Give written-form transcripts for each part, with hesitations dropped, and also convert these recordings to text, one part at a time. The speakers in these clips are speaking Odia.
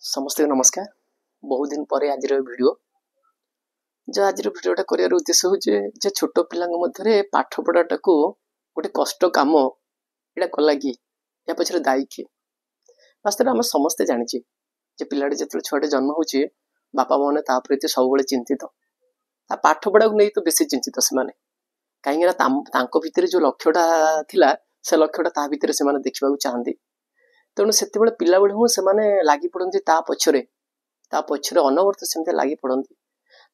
ସମସ୍ତଙ୍କୁ ନମସ୍କାର। ବହୁତ ଦିନ ପରେ ଆଜିର ଭିଡ଼ିଓ। ଯେ ଆଜିର ଭିଡ଼ିଓଟା କରିବାର ଉଦ୍ଦେଶ୍ୟ ହେଉଛି ଯେ ଛୋଟ ପିଲାଙ୍କ ମଧ୍ୟରେ ପାଠ ପଢ଼ାଟାକୁ ଗୋଟେ କଷ୍ଟ କାମ ଏଇଟା କଲା କିଏ, ୟା ପଛରେ ଦାୟୀ କିଏ? ବାସ୍ତବରେ ଆମେ ସମସ୍ତେ ଜାଣିଛେ ଯେ ପିଲାଟି ଯେତେବେଳେ ଛୁଆଟେ ଜନ୍ମ ହେଉଛି, ବାପା ମାନେ ତା ପ୍ରତି ସବୁବେଳେ ଚିନ୍ତିତ। ତା ପାଠ ପଢ଼ାକୁ ନେଇ ତ ବେଶୀ ଚିନ୍ତିତ ସେମାନେ, କାହିଁକିନା ତାଙ୍କ ଭିତରେ ଯେଉଁ ଲକ୍ଷ୍ୟଟା ଥିଲା, ସେ ଲକ୍ଷ୍ୟଟା ତା ଭିତରେ ସେମାନେ ଦେଖିବାକୁ ଚାହାନ୍ତି। ତେଣୁ ସେତେବେଳେ ପିଲାବେଳୁ ହିଁ ସେମାନେ ଲାଗି ପଡ଼ନ୍ତି ତା ପଛରେ, ତା ପଛରେ ଅନବରତ ସେମିତି ଲାଗି ପଡ଼ନ୍ତି।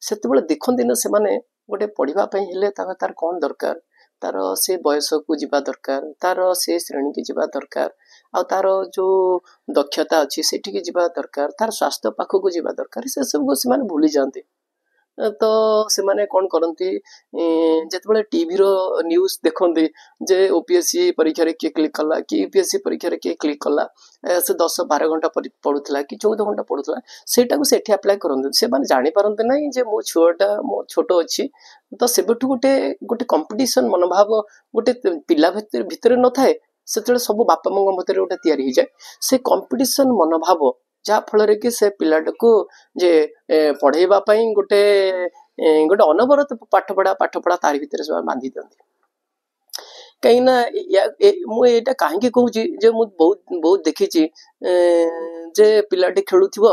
ସେତେବେଳେ ଦେଖନ୍ତି ନା ସେମାନେ ଗୋଟେ ପଢ଼ିବା ପାଇଁ ହେଲେ ତାଙ୍କ ତାର କ'ଣ ଦରକାର, ତାର ସେ ବୟସକୁ ଯିବା ଦରକାର, ତାର ସେ ଶ୍ରେଣୀକି ଯିବା ଦରକାର, ଆଉ ତାର ଯେଉଁ ଦକ୍ଷତା ଅଛି ସେଠିକି ଯିବା ଦରକାର, ତାର ସ୍ୱାସ୍ଥ୍ୟ ପାଖକୁ ଯିବା ଦରକାର, ସେସବୁକୁ ସେମାନେ ଭୁଲି ଯାଆନ୍ତି। ତ ସେମାନେ କ'ଣ କରନ୍ତି, ଯେତେବେଳେ ଟିଭିର ନ୍ୟୁଜ୍ ଦେଖନ୍ତି ଯେ OPSC ପରୀକ୍ଷାରେ କିଏ କ୍ଲିକ୍ କଲା କି UPSC ପରୀକ୍ଷାରେ କିଏ କ୍ଲିକ୍ କଲା, ସେ 10-12 ଘଣ୍ଟା ପଢ଼ୁଥିଲା କି 14 ଘଣ୍ଟା ପଢ଼ୁଥିଲା, ସେଇଟାକୁ ସେଠି ଆପ୍ଲାଏ କରନ୍ତି। ସେମାନେ ଜାଣିପାରନ୍ତି ନାହିଁ ଯେ ମୋ ଛୁଆଟା ମୋ ଛୋଟ ଅଛି। ତ ସେବେଠୁ ଗୋଟେ ଗୋଟେ କମ୍ପିଟିସନ୍ ମନୋଭାବ ଗୋଟେ ପିଲା ଭିତରେ ନଥାଏ, ସେତେବେଳେ ସବୁ ବାପା ମାଆଙ୍କ ଭିତରେ ଗୋଟେ ତିଆରି ହେଇଯାଏ ସେ କମ୍ପିଟିସନ୍ ମନୋଭାବ, ଯାହାଫଳରେ କି ସେ ପିଲାଟାକୁ ଯେ ପଢ଼େଇବା ପାଇଁ ଗୋଟେ ଗୋଟେ ଅନବରତ ପାଠପଢ଼ା ପାଠପଢ଼ା ତାରି ଭିତରେ ସେମାନେ ବାନ୍ଧି ଦିଅନ୍ତି। କାହିଁକିନା ମୁଁ ଏଇଟା କାହିଁକି କହୁଛି ଯେ ମୁଁ ବହୁତ ବହୁତ ଦେଖିଛି ଯେ ପିଲାଟି ଖେଳୁଥିବ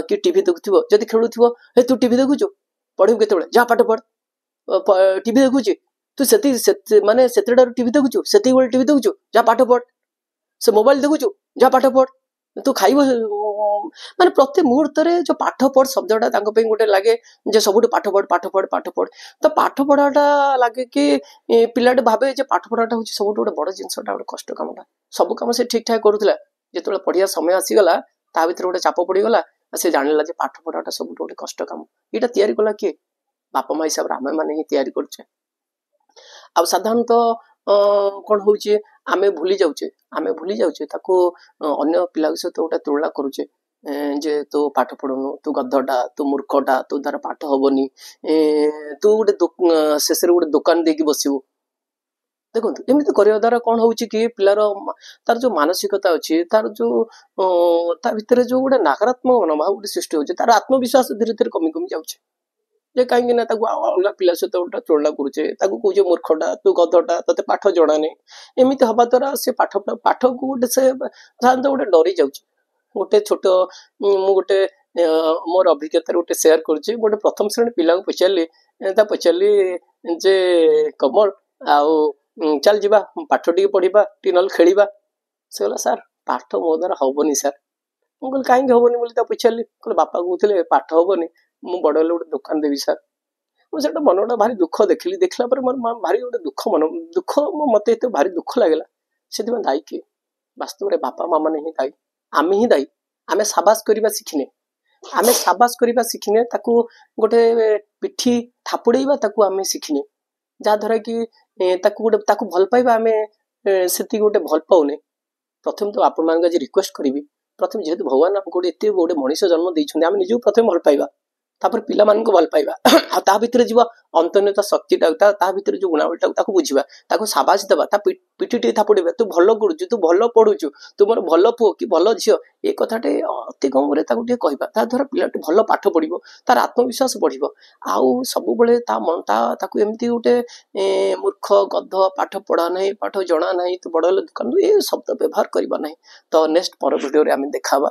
କି ଟିଭି ଦେଖୁଥିବ। ଯଦି ଖେଳୁଥିବ, ହେ ତୁ ଟିଭି ଦେଖୁଛୁ, ପଢ଼ିବୁ କେତେବେଳେ, ଯା ପାଠ ପଢ଼। ଟିଭି ଦେଖୁଛି ତୁ, ସେତିକି ମାନେ ସେତେଟାରୁ ଟିଭି ଦେଖୁଛୁ, ସେତିକି ବେଳେ ଟିଭି ଦେଖୁଛୁ, ଯା ପାଠ ପଢ଼। ସେ ମୋବାଇଲ ଦେଖୁଛୁ, ଯା ପାଠ ପଢ଼। ତୁ ଖାଇବ, ମାନେ ପ୍ରତି ମୁହୂର୍ତ୍ତରେ ଯୋଉ ପାଠ ପଢ଼ ଶବ୍ଦଟା ତାଙ୍କ ପାଇଁ ଗୋଟେ ଲାଗେ ଯେ ସବୁଠୁ ପାଠ ପଢ଼, ପାଠ ପଢ଼, ପାଠ ପଢ଼। ତ ପାଠ ପଢ଼ାଟା ଲାଗେ କି ପିଲାଟେ ଭାବେ ଯେ ପାଠ ପଢ଼ାଟା ହେଉଛି ସବୁଠୁ ଗୋଟେ ବଡ଼ ଜିନିଷଟା, ଗୋଟେ କଷ୍ଟ କାମଟା। ସବୁ କାମ ସେ ଠିକ୍ ଠାକ୍ କରୁଥିଲା, ଯେତେବେଳେ ପଢ଼ିବା ସମୟ ଆସିଗଲା ତା ଭିତରେ ଗୋଟେ ଚାପ ପଡ଼ିଗଲା, ସେ ଜାଣିଲା ଯେ ପାଠ ପଢ଼ାଟା ସବୁଠୁ ଗୋଟେ କଷ୍ଟ କାମ। ଏଇଟା ତିଆରି କଲା କିଏ? ବାପା ମା ହିସାବରେ ଆମେ ମାନେ ହିଁ ତିଆରି କରୁଛେ। ଆଉ ସାଧାରଣତଃ କ'ଣ ହଉଛି, ଆମେ ଭୁଲି ଯାଉଛେ, ଆମେ ଭୁଲି ଯାଉଛେ ତାକୁ ଅନ୍ୟ ପିଲାଙ୍କ ସହିତ ଗୋଟେ ତୁଳନା କରୁଛେ ଯେ ତୁ ପାଠ ପଢ଼ୁନୁ, ତୁ ଗଧଟା, ତୁ ମୂର୍ଖଟା, ତୁ ଦ୍ୱାରା ପାଠ ହବନି, ତୁ ଗୋଟେ ଶେଷରେ ଗୋଟେ ଦୋକାନ ଦେଇକି ବସିବୁ। ଦେଖନ୍ତୁ, ଏମିତି କରିବା ଦ୍ୱାରା କ'ଣ ହଉଛି କି ପିଲାର ତାର ଯୋଉ ମାନସିକତା ଅଛି, ତାର ଯୋଉ ତା ଭିତରେ ଯୋଉ ଗୋଟେ ନକାରାତ୍ମକ ମନୋଭାବ ଗୋଟେ ସୃଷ୍ଟି ହଉଛି, ତାର ଆତ୍ମବିଶ୍ୱାସ ଧୀରେ ଧୀରେ କମି କମି ଯାଉଛି। ଯେ କାହିଁକି ନା ତାକୁ ଅଲଗା ପିଲା ସହିତ ଗୋଟେ ତୁଳନା କରୁଛେ, ତାକୁ କହୁଛେ ମୂର୍ଖଟା, ତୁ ଗଧଟା, ତତେ ପାଠ ଜଣାନି। ଏମିତି ହବା ଦ୍ୱାରା ସେ ପାଠ ପାଠକୁ ଗୋଟେ ସେ ସାଧାରଣତଃ ଗୋଟେ ଡରି ଯାଉଛି। ଗୋଟେ ଛୋଟ ମୁଁ ଗୋଟେ ମୋର ଅଭିଜ୍ଞତାରେ ଗୋଟେ ସେୟାର କରୁଛି। ଗୋଟେ ପ୍ରଥମ ଶ୍ରେଣୀ ପିଲାକୁ ପଚାରିଲି, ତା ପଚାରିଲି ଯେ କମଳ ଆଉ ଚାଲ ଯିବା ପାଠ ଟିକେ ପଢିବା ଟିକେ, ନହେଲେ ଖେଳିବା। ସେ କହିଲା, ସାର୍ ପାଠ ମୋ ଦ୍ୱାରା ହବନି ସାର୍। ମୁଁ କହିଲି କାହିଁକି ହବନି ବୋଲି ତାକୁ ପଚାରିଲି। କହିଲେ ବାପା କହୁଥିଲେ ପାଠ ହବନି, ମୁଁ ବଡ଼ ହେଲେ ଗୋଟେ ଦୋକାନ ଦେବି ସାର୍। ମୁଁ ସେଇଟା ମନଟା ଭାରି ଦୁଃଖ ଦେଖିଲି। ଦେଖିଲା ପରେ ମୋର ଭାରି ଗୋଟେ ଦୁଃଖ, ମନ ଦୁଃଖ, ମତେ ଏତେ ଭାରି ଦୁଃଖ ଲାଗିଲା। ସେଥିପାଇଁ ଦାୟୀ କିଏ? ବାସ୍ତବରେ ବାପା ମା ମାନେ ହିଁ ଦାୟୀ, ଆମେ ହିଁ ଦାୟୀ। ଆମେ ସାବାସ କରିବା ଶିଖିନେ, ଆମେ ସାବାସ କରିବା ଶିଖିନେ, ତାକୁ ଗୋଟେ ପିଠି ଥାପୁଡ଼େଇବା ତାକୁ ଆମେ ଶିଖିନେ, ଯାହାଦ୍ୱାରା କି ତାକୁ ଗୋଟେ ତାକୁ ଭଲ ପାଇବା ଆମେ ସେତିକି ଗୋଟେ ଭଲ ପାଉନେ। ପ୍ରଥମେ ତ ଆପଣମାନଙ୍କୁ ଆଜି ରିକ୍ୱେଷ୍ଟ କରିବି, ପ୍ରଥମେ ଯେହେତୁ ଭଗବାନ ଆମକୁ ଗୋଟେ ଏତେ ଗୋଟେ ମଣିଷ ଜନ୍ମ ଦେଇଛନ୍ତି, ଆମେ ନିଜକୁ ପ୍ରଥମେ ଭଲ ପାଇବା, ତାପରେ ପିଲାମାନଙ୍କୁ ଭଲ ପାଇବା, ଆଉ ତା ଭିତରେ ଯିବ ଅନ୍ତର୍ନିହିତ ଶକ୍ତିଟା, ତା ଭିତରେ ଯୋଉ ଗୁଣାବଳୀଟାକୁ ତାକୁ ବୁଝିବା, ତାକୁ ସାବାସ ଦେବା, ତା ପିଠି ଟିକେ ଥାପୁଡ଼ିବା, ତୁ ଭଲ କରୁଛୁ, ତୁ ଭଲ ପଢୁଛୁ, ତୁ ମୋର ଭଲ ପୁଅ କି ଭଲ ଝିଅ, ଏ କଥାଟେ ଅତି କମରେ ତାକୁ ଟିକେ କହିବା। ତା ଦ୍ୱାରା ପିଲାଟି ଭଲ ପାଠ ପଢିବ, ତାର ଆତ୍ମବିଶ୍ୱାସ ବଢିବ। ଆଉ ସବୁବେଳେ ତା ତା ତାକୁ ଏମିତି ଗୋଟେ ମୂର୍ଖ, ଗଧ, ପାଠ ପଢା ନାହିଁ, ପାଠ ଜଣା ନାହିଁ, ତୁ ବଡ ହେଲେ ଦୋକାନ, ଏ ଶବ୍ଦ ବ୍ୟବହାର କରିବା ନାହିଁ। ତ ନେକ୍ସଟ ପର ଭିଡ଼ିଓରେ ଆମେ ଦେଖା ହବା।